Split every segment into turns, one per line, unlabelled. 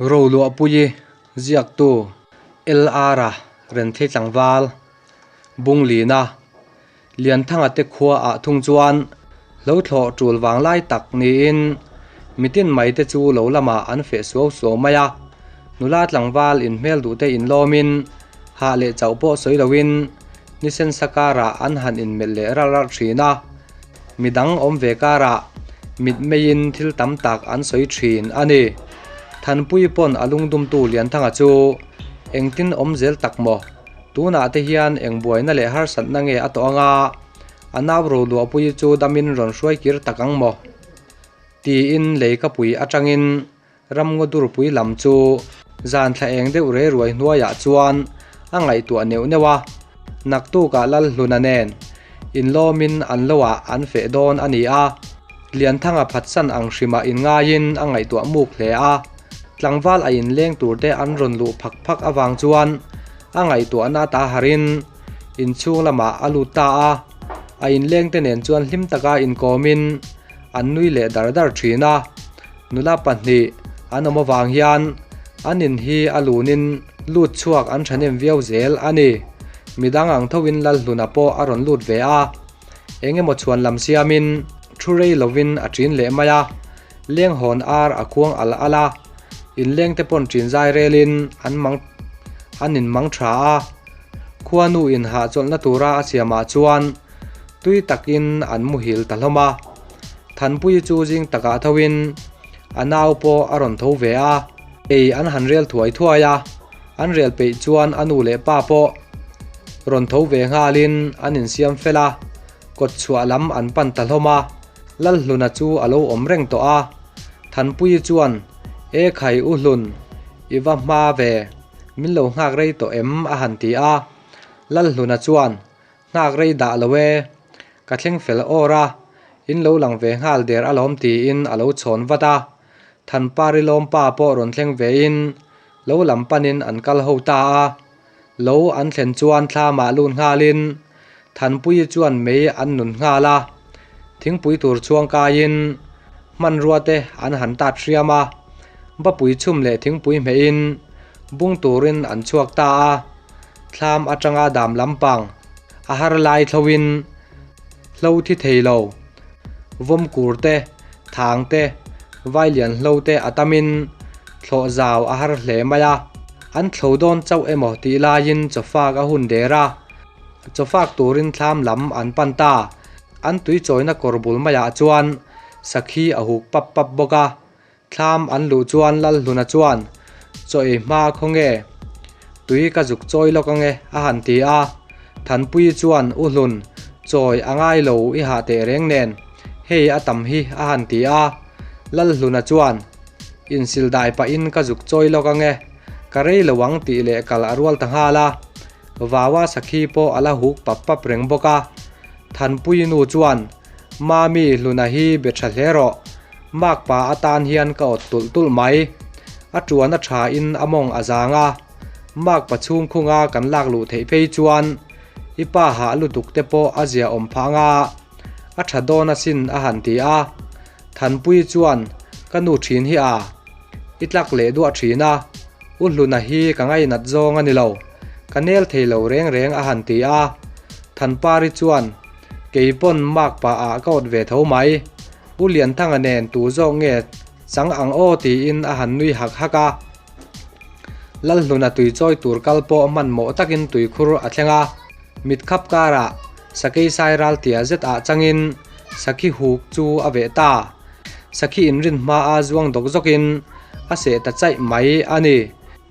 Roluahpuii ziaktu LR-a Renthei tlangval Bunglina Lianthanga te khua ah thung chuan hlo thlawh tul vang lai tak niin mitin mai te chu lo lamah an feh suau suau mai a, nula tlangval inhmel duh te inlawmin hah leh chauh pawh sawi loin nisen sa karah an han inmelh leh ralh ralh thin a, midang awm ve karah mitmeiin thil tam tak an sawi thin a ni. Thanpuii pawn a lungdumtu Lianthanga chu engtin awm zel tak maw? Tunah te hian eng buaina leh harsatna nge a tawh anga a nau Roluahpuii chu damin rawn hruai kir tak ang maw? Tiin lei ka pui atangin Ramngaw durpui lam chu zan thla eng deuh re ruai hnuaiah chuan a ngaihtuah neuh neuh a, naktukah Lalhluna nen inlawmin an loah an feh dawn a ni a, Lianthanga phatsan ang hrimah inngaiin a ngaihtuah muk hle a, tlangval a inleng turte an rawn luh phak phak avang chuan a ngaihtuahna ta harin inchhung lamah a lut ta a, a inlengte nen chuan hlim taka inkawmin an nui leh dar dar thin a. Nula pahnih an awm avang hian an in hi a lunin lut chhuak an thahnem viau zel a ni. Midang ang thoin Lalhluna pawh a rawn lut ve a, eng emaw chhuan lam siamin thu rei lovin a ṭin leh mai a, lenghawn ar a khuang al al a, inlengte pawn ṭin zai relin an mang an inmang ṭha a, khuanu inhahchawlhna tura a siamah chuan tui takin an muhil ta hlawm a. Thanpuii chu zing takah thoin a nau pawh a rawn tho ve a, ei an han rel thuai thuai a, an rel peih chuan a nu leh pa pawh rawn tho ve nghalin an insiam fel a, kawt chhuah lam an pan ta hlawm a, Lalhluna chu a lo awm reng tawh a, Thanpuii chuan E khai U Hlun, i va hma ve, min lo nghak rei tawh em a han ti a, Lalhluna chuan Nghak rei dah lo e, ka thleng fel awr a, in lo lang ve nghal der alawm tiin a lo chhawn vat a, Thanpari lawmpa pawh rawn thleng vein lo lam panin an kal ho ta a, lo an thlen chuan thlamah lut nghalin Thanpuii chuan mei an nun nghal a, thingpui tur chhuang kaiin hmanrua te an han tat hriam a, bapui chhum leh thingpui hmehin bung turin an chhuak ta a. Thlam atanga dam lampang a har lai thloin hlo thi thei lo, vawmkur te, thang te, vailian hlo te a tamin thlawh zau a har hle mai a. An thlo dawn chauh emaw tih laiin chawfak a hun der a, chawfak turin thlam lam an pan ta. An tui chawina kawr bul maiah chuan sakhi a huk pap pap bawk a, Thlam an luh chuan Lalhluna chuan, Chaw ei hma khaw nge? Tui ka zuk chawi lawk ange a han ti a. Thanpuii chuan, U Hlun, chawi a ngai lo i hah teh reng nen, hei a tam hi a han ti a. Lalhluna chuan, Insil dai pahin ka zuk chawi lawk ange, ka rei lo ang tih leh kal a rual ta nghal a. Vaua sakhi pawh a la huk pap pap reng bawk a. Thanpuii nu chuan, Mami, Hluna hi be tha hle rawh. Makpa atan hian ka awt tulh tulh mai. A tuan a tha in a mawng a zang a, makpa chhung khunga kan lak luh theih phei chuan i pa hah lutuk te pawh a zia awm phah anga a tha dawn asin a han ti a. Thanpui chuan ka nu thin hi a i tlak leh duah thin a, U Hluna hi ka ngainat zawng a ni lo, ka nel thei lo reng reng a han ti a. Thanpari chuan kei pawn makpa ah ka awt ve tho mai. Pu Lianthanga nen tu zawk nge chang ang aw tiin a han nui hak hak a. Lalhluna tui chawi tur kal pawh hmanhmawh takin tuikhur a thleng a, mitkhap karah sakei sai ral tia zet ah changin sakhi huk chu a veh ta. Sakhi inrin hmaa zuang dawk zawkin a seh ta chaih mai a ni.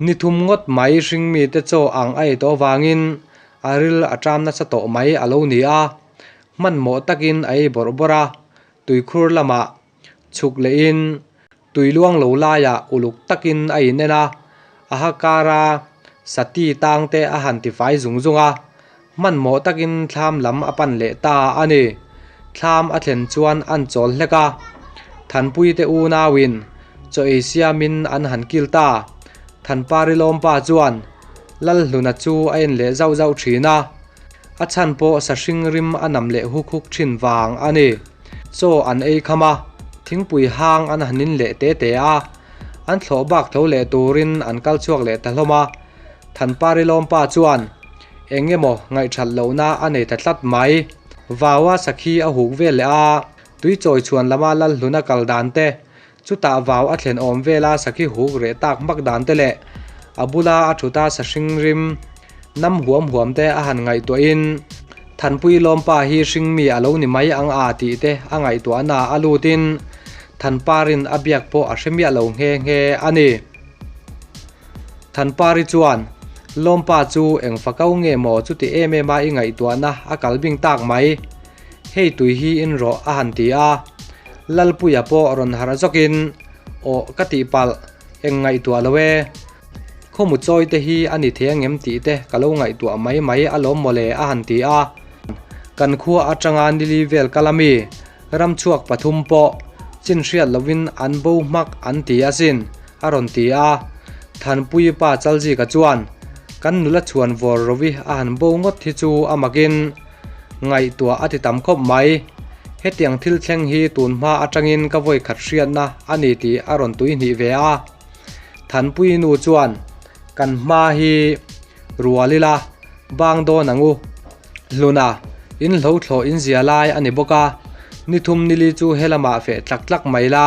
Ni thum ngawt mai hringmite chaw ang a ei tawh avangin a ril a ṭam nasa tawh mai a lo ni a. Hmanhmawh takin a ei bawrh bawrh a, tuikhur lamah chhuk lehin tui luang lo laiah uluk takin a inen a, a ha kara sati tang te a han tifai zung zung a, hmanhmawh takin thlam lam a pan leh ta a ni. Thlam a thlen chuan an chawl hlek a, Thanpuite unauin chaw ei siamin an han kil ta. Thanpari lawmpa chuan Lalhluna chu a en leh zauh zauh thin a. A chhan pawh sahring rim a nam leh huk huk thin vang a ni. Chaw an ei kham a, thingpui hang an han in leh te te a. An thlawh bak tho leh turin an kal chhuak leh ta hlawm a. Thanpari lawmpa chuan eng emaw ngaihthat lohna a nei ta tlat mai. Vaua sakhi a huk vel leh a, tui chawi chhuan lama Lalhluna kal dan te, chutah vau a thlen awm vela sakhi huk reh tak hmak dan te leh a bula a thuta sahring rim nam huam huam te a han ngaihtuahin Thanpui lawmpa hi hringmi a lo ni mai ang a tih te a ngaihtuahna a lutin Thanparin a biak pawh a hre miah lo nghe nghe a ni. Thanpari chuan, Lawmpa chu eng fakau nge maw chuti em em a i ngaihtuahna a kal bing tak mai. Hei tui hi in rawh a han ti a. Lalpuia pawh rawn harh zawkin, Awh ka tih palh, eng ngaihtuah lo e. Khawmu chawi te hi a ni thei angem tih te ka lo ngaihtuah mai mai alawm mawle a han ti a. Kan khua atanga nili vel kal ami ramchhuak pathum pawh chin hriat lovin an bo hmak an ti asin a rawn ti a. Thanpuii pa Chalzika chuan kan nula chhuan vawr rovi a han bo ngawt hi chu a makin ngaihtuah a ti tam khawp mai. Hetiang thil thleng hi tun hma atangin ka vawikhat hriatna a ni tih a rawn tuihnih ve a. Thanpuii nu chuan, Kan hma hi rual ila, bang dawn ang u. Hluna, in hlo thlawh in zia lai a ni bawk a, ni thum nili chu helamah feh tlak tlak mai la,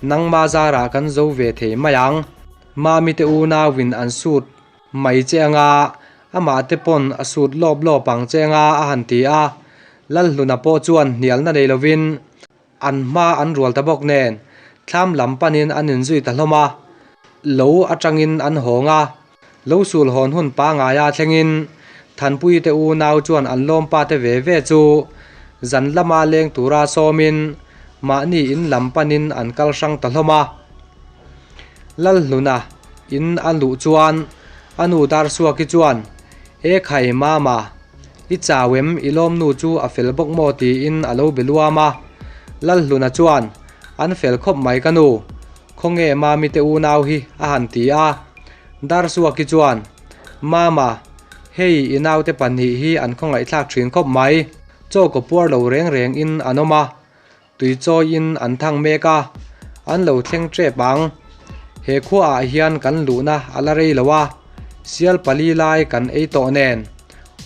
nangma zarah kan zo ve thei mai ang. Mami te unauin an sut mai che anga, amah te pawn a sut lawp lawp ang che anga a han ti a. Lalhluna pawh chuan hnialna nei lovin, An hma an rual ta bawk nen thlam lam panin an inzui ta hlawm a, lo atangin an hawng a, lo sul hawn hun pangaia thlengin Thanpuii te unau chuan an lawmpa te ve ve chu zan lama leng tura sawmin mahni in lam panin an kal hrang ta hlawm a. Lalhluna in a luh chuan a nu Darsuaki chuan, E khai Mama, I chau em, i lawmnu chu a fel bawk maw tiin a lo be luam a. Lalhluna chuan, An fel khawp mai ka nu, khawnge Mami te unau hi a han ti a. Darsuaki chuan, Mama, hei i naute pahnih hi an khawngaihthlak thin khawp mai, chaw kaw puar lo reng reng in an awm a, Tui chawiin an thang mek a, an lo thleng tep ang. He khuaah hian kan luhna a la rei lo a, sial pali lai kan ei tawh nen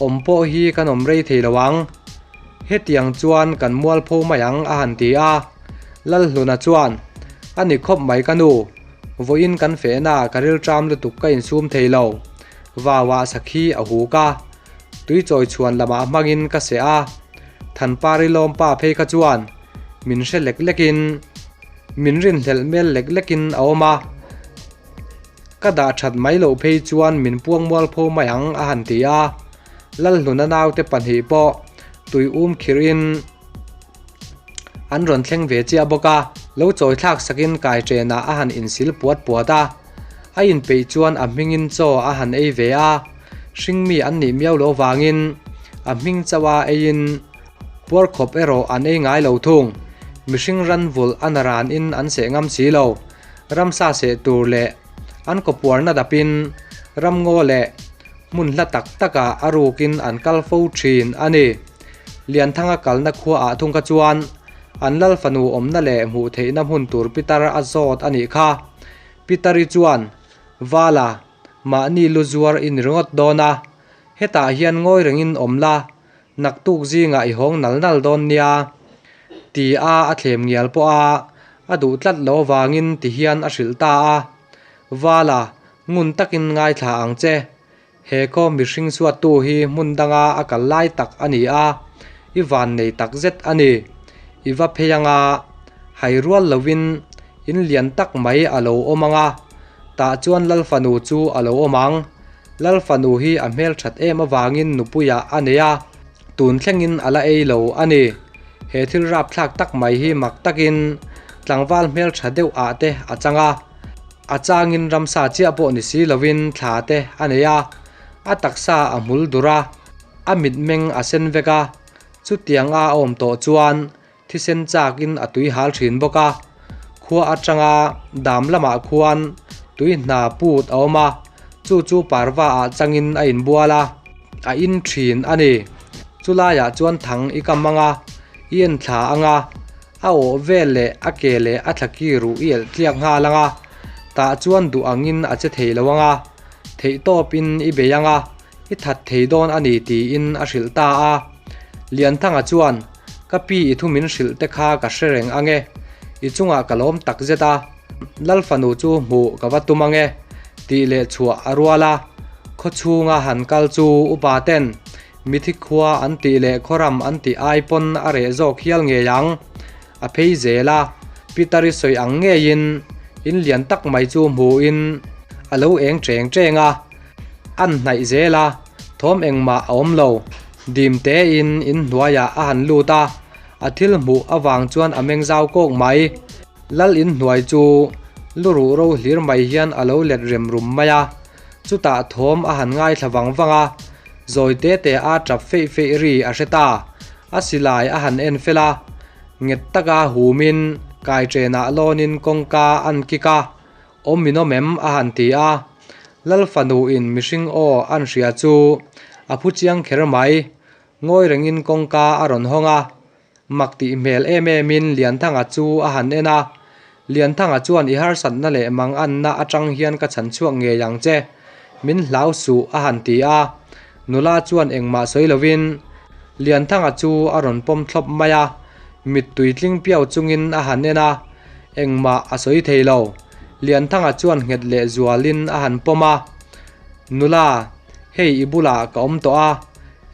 awm pawh hi kan awm rei thei lo ang. Hetiang chuan kan mualpho mai ang a han ti a. Lalhluna chuan, A ni khawp mai ka nu, vawiin kan fehna ka rilṭam lutuk ka insum thei lo. Vauah sakhi a huk a, tui chawi chhuan lamah hmangin ka seh a. Thanpari lawmpa phei kha chuan min hre lek lekin min rinhlelh hmel lek lekin a awm a, ka dah that mai loh phei chuan min puang mualpho mai ang a han ti a. Lalhluna naute pahnih pawh tui um khirhin an rawn thleng ve chiah bawk a, lo chawi thlak sakin kai ṭenah a han insil puat puat a, a inpeih chuan a hmingin chaw a han ei ve a. Hringmi an nih miau loh avangin a hming chauh a eiin puar khawp erawh an ei ngai lo thung. Mihring ran vulh a na ranin an seh ngam si lo. Ramsa seh tur leh an kawpuarna dapin ramngaw leh hmun hla tak takah a rukin an kal fo thin a ni. Lianthanga kalna khuaah thung kha chuan an lal fanu awmna leh hmuh theihna hmun tur pitar a zawt a nih kha. Pitari chuan, Vala, Mahni lu zuar i ni ringawt dawn a, hetah hian ngawi rengin awm la, naktuk zingah i hawng nal nal dawn nia, ti a a thlem ngial pawh a, a duh tlat lo avangin ti hian a hrilh ta a. Vala, ngun takin ngaithla ang che. He khaw mihring suattu hi hmun danga a kal lai tak a ni a, i van nei tak zet a ni. I va phei anga, hai rual lovin in lian tak mai a lo awm ang a, tah chuan Lalfanu chu a lo awm ang. Lalfanu hi a hmelthat em avangin nupuiah a nei a, tun thlengin a la ei lo a ni. He thil rapthlak tak mai hi mak takin tlangval hmeltha deuh ah te a chang a, a changin ramsa chiah pawh ni si lovin thla te a nei a, a taksa a hmul dur a, a mitmeng a sen vek a, chutiang a awm tawh chuan Thisen chakin a tui hal thin bawk a, khua atanga dam lamah khuan tui hna put a awm a, chu chu parva ah changin a inbual a, a in thin a ni. Chulaiah chuan thang i kam anga, i en thla anga, a awh vel leh a ke leh a thla ki ruh i elh tliak nghal anga, Tah chuan duh angin a che thei lo ang a, theihtawpin i bei ang a, i that thei dawn a ni tiin a hrilh ta a. Lianthanga chuan, Ka pi i thu min hrilh te kha ka hre reng ang e, i chungah ka lawm tak zet a, Lal fanu chu hmuh ka va tum ang e, tih leh chhuah a rual a. Khawchhunga han kal chu upa ten mithi khua an tih leh khawram an tih ai pawn a reh zawk hial ngei ang. A phei zel a, Peter-i sawi ang ngeiin in lian tak mai chu hmuhin a lo eng cheng cheng a. An hnaih zel a, thawm engmah a awm lo. Dim tein in hnuaiah a han lut a, a thil hmuh avang chuan a meng zau kawk mai. Lal in hnuai chu lu ruh ro hlir mai hian a lo let rem rum mai a, chutah thawm a han ngaithla vang vang a, zawi te te a tap feih feih ri a hre ta. A silai a han en fel a, nghet taka humin kaiṭenah lawnin kawngka an kik a, Awm min awm em? a han ti a. Lal fanu in mihring aw an hria chu a phu chiang kher mai. Ngawi rengin kawngka a rawn hawng a. Mak tih hmel em em in Lianthanga chu a han en a. Lianthanga chuan i harsatna leh manganna atang hian ka chhan chhuak ngei ang che. Min hlau suh a han ti a. Nula chuan engmah sawi lovin Lianthanga chu a rawn pawm thlawp mai a. Mittui tling piau chungin a han en a. Engmah a sawi thei lo. Lianthanga chuan nghet leh zualin a han pawm a, Nula, hei i bulah ka awm tawh a,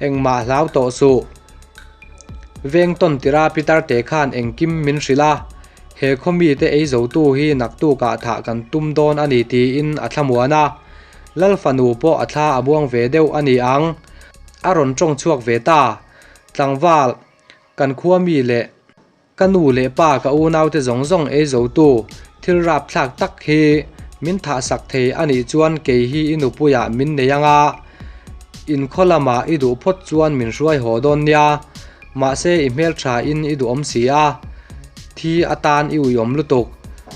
engmah hlau tawh suh. Veng tawn tira Pitar te khan engkim min hrilh a, he khaw mite ei zotu hi naktukah thah kan tum dawn a ni tiin a thlamuan a. Lal fanu pawh a thla a buang ve deuh a ni ang. A rawn tawng chhuak ve ta. Tlangval, kan khua mi leh. Ka nu leh pa ka unaute zawng zawng ei zotu thil rapthlak tak hi min thahsak thei a nih chuan kei hi i nupuiah min nei ang a, inkhaw lamah i duh phawt chuan min hruai haw dawn nia, mahse i hmelthain i duhawm si a, thi atan i uiawm lutuk,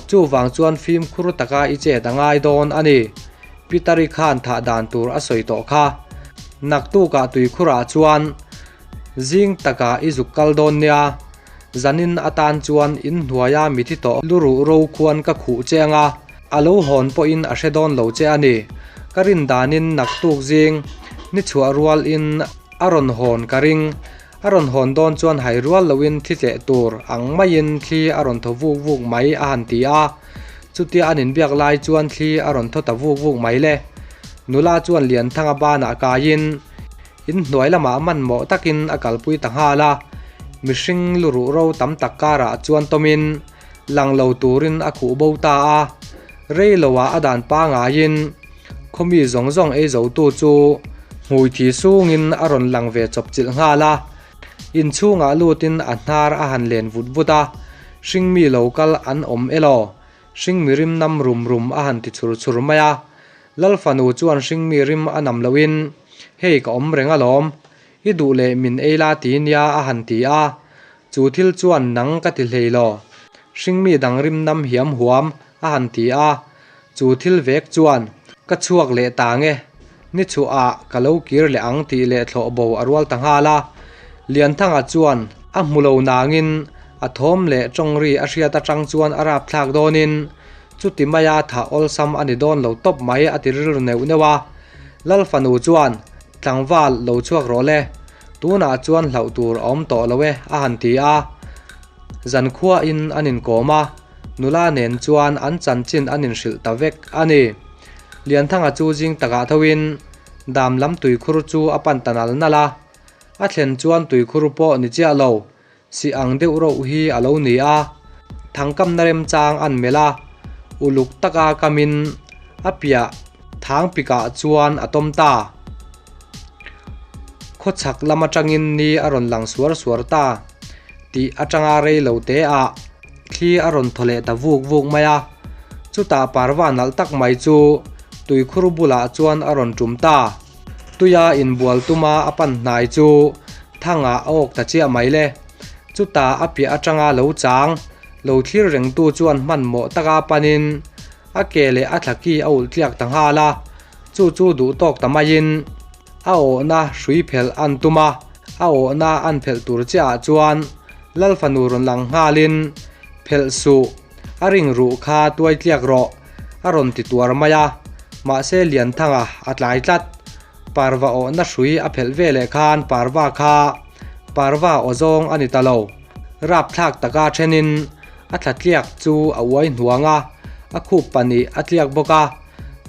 chuvang chuan fimkhur taka i chet a ngai dawn a ni, Peter-i khan thah dan tur a sawi tawh kha. Naktukah tuikhurah chuan. Zing takah i zuk kal dawn nia, zanin atan chuan in hnuaia mithi tawh lu ruh ro khuan ka khuh che anga, a lo hawn pawhin a hre dawn lo che a ni. Ka rin danin naktuk zing ni chhuah rualin a rawn hawn ka ring. A rawn hawn dawn chuan hai rual loin thli tleh tur ang maiin thli a rawn thaw vuk vuk mai a han ti a. Chutia an inbiak lai chuan thli a rawn thaw ta vuk vuk mai le. Nula chuan Lianthanga banah kaiin. In hnuai lamah hmanhmawh takin a kalpui ta nghal a, mihring lu ruh ro tam tak karah chuan tawmin lang lo turin a khuh bo ta a, rei loah a dan pangaiin khawmi zawng zawng ei zotu chu hmui thi sungin a rawn lang ve chawp chilh nghal a, inchhungah lutin a hnar a han len vut vut a, hringmi lo kal an awm elaw, hringmi rim nam rum rum a han ti chhur chhur mai a. Lal fanu chuan hringmi rim a nam loin, Hei ka awm reng alawm, i duh leh min ei la ti nia a han ti a. Chu thil chuan nang ka ti hlei lo, hringmi dang rim nam hiam huam a han ti a. Chu thil vek chuan, Ka chhuak leh ta nge, ni chhuah ah ka lo kir leh ang tih leh thlawh bo a rual ta nghal a. Lianthanga chuan a hmu lo nangin a thawm leh tawngri a hriat atang chuan a rapthlak dawnin, Chuti maia thah awlsam a ni dawn lo tawp mai a ti rilru neuh neuh a. Lal fanu chuan, Tlangval, lo chhuak rawh le. Tunah chuan hlauh tur a awm tawh lo e a han ti a. Zankhuain an inkawm a, nula nen chuan an chanchin an inhrilh ta vek a ni. Lianthanga chu zing takah thoin dam lam tuikhur chu a pan ta nal nal a. A thlen chuan tuikhur pawh ni chiah lo, Si ang deuh rauh hi a lo ni a, thangkamna remchang an melh a, uluk taka kamin a piah thang pikah chuan a tawm ta. Khawchhak lam atangin ni a rawn lang suar suar ta tih atanga rei lo te ah thli a rawn thaw leh ta vuk vuk mai a, chutah parva nalh tak mai chu tuikhur bulah chuan a rawn tum ta. Tuia inbual tuma a pan hnai chu Thangah a awk ta chiah mai le. Chutah a piah atanga lo chang, lo thlir rengtu chuan hmanhmawh taka panin a ke leh a thlaki a ulh tliak ta nghal a, chu chu duh tawk ta maiin a awhna hrui phelh an tum a, a awhna an phelh tur chiahah chuan Lal fanu rawn lang nghalin, Phelh suh, a ring ruh kha tuai tliak rawh. A rawn ti tuar mai a, mahse Lianthanga a tlai tlat. Parva awhna hrui a phelh ve leh khan parva kha parva aw zawng a ni ta lo. Rapthlak taka thenin a thla tliak chu a uai hnuang a, a khup pahnih a tliak bawk a,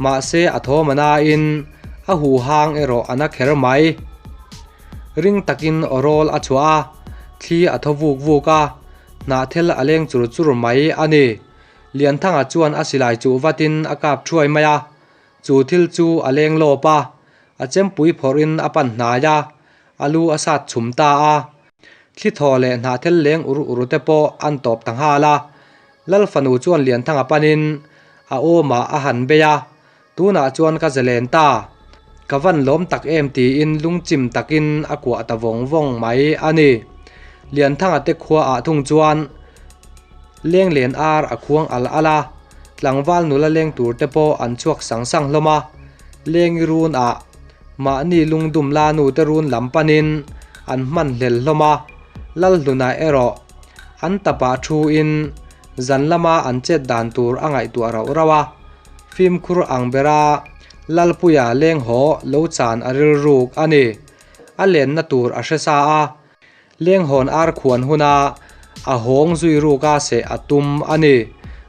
mahse a thawm a nain a huhang erawh a na kher mai. Ring takin aw rawl a chhuah a, thli a thaw vuk vuk a, hnahthel a leng chur chur mai a ni. Lianthanga chuan a silai chuh vatin a kap thuai mai a, chu thil chu a leng lawp a, a chempui phawrhin a pan hnai a, a lu a sat chhum ta a. Thli thaw leh hnahthel leng ur ur te pawh an tawp ta nghal a. Lal fanu chuan Lianthanga panin a awmah a han bei a, Tunah chuan ka zalen ta, ka van lawm tak em tiin lungchim takin a kuah ta vawng vawng mai a ni. Lianthanga te khua ah thung chuan lenglen ar a khuang al al a, tlangval nula leng tur te pawh an chhuak sang sang hlawm a, lengi run ah mahni lungdum la nu te run lam panin an hman hlel hlawm a, Lalhluna erawh an tapah thu in zan lama an chet dan tur a ngaihtuah rauh rauh a. Fimkhur ang bera Lalpuia leng haw lo chan a rilruk a ni. A lenna tur a hre sa a, leng hawn ar khuan huna a hawng zui ruka seh a tum a ni.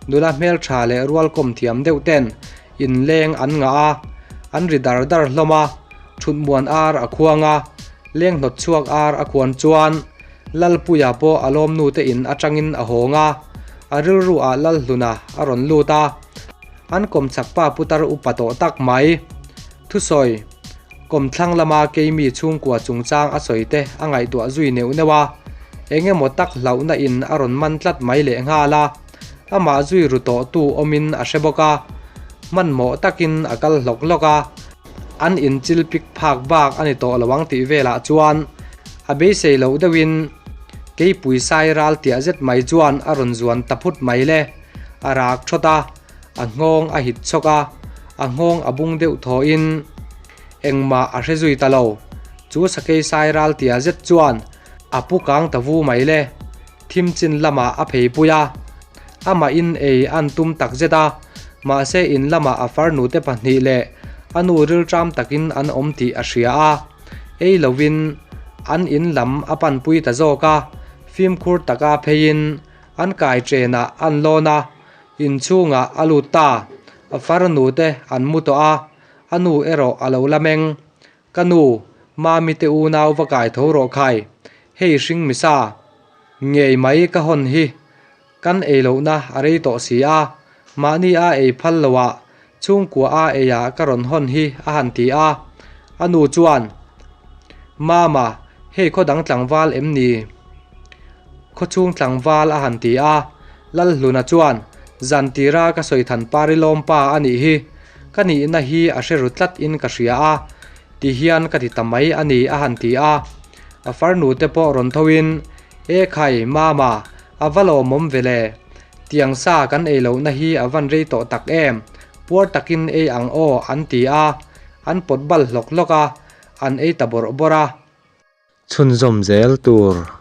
Nula hmeltha leh rualkawm thiam deuh ten inleng an ngah a, an ri dar dar hlawm a, thutmuan ar a khuang a, leng hnawt chhuak ar a khuan chuan Lalpuia pawh a lawmnu te in atangin a hawng a, a rilru ah Lalhluna a rawn lut a, an kawmchhak pa putar upa tawh tak mai. Thusawi, Kawmthlang lama keimi chhungkua chungchang a sawi te a ngaihtuah zui neuh neuh a, eng emaw tak hlauhna in a rawn man tlat mai leh nghal a, amah zui ru tawh tu awmin a hre bawk a, hmanhmawh takin a kal hlawk hlawk a. An inchil pik phak bak a ni tawh lo ang tih velah chuan a beisei loh deuhin keipui sai ral tiah zet mai chuan a rawn zuan ta phut mai le. A rak thawt a, a nghawng a hit chhawk a, a nghawng a bung deuh thawhin engmah a hre zui ta lo. Chu sakei sai ral tiah zet chuan a pu kang ta vu mai le. Thim chin lamah a pheipui a, amah in ei an tum tak zet a, mahse in lamah a farnute pahnih leh a nu rilṭam takin an awm tih a hria a, ei lovin an in lam a panpui ta zawk a, fimkhur taka pheiin an kai ṭenah an lawn a, inchhungah a lut ta, a farnute an mu tawh a, a nu erawh a lo la meng. Ka nu, Mami te unau va kai tho rawh khai, hei hring misa, ngei mai ka hawn hi, kan ei lohna a rei tawh si a, mahni a ei phal lo ah, chhungkua a ei ah ka rawn hawn hi a han ti a, a nu chuan, Mama, hei khaw dang tlangval em ni? Khawchhung tlangval a han ti a, Lalhluna chuan, Zantira ka sawi than Parilawm pa a nih hi, Ka nihna hi a hre ru tlat in ka hria a, ti hian ka ti ta mai a ni a han ti a. A farnu te pawh rawn tho in, E khai, Mama, a va lawmawm ve le. Tiang sa kan ei lohna hi a van rei tawh tak em, puar takin ei ang aw an ti a, an pawt bal hlawk hlawk a, an ei ta bawrh bawrh a.
Chhunzawm zel tur.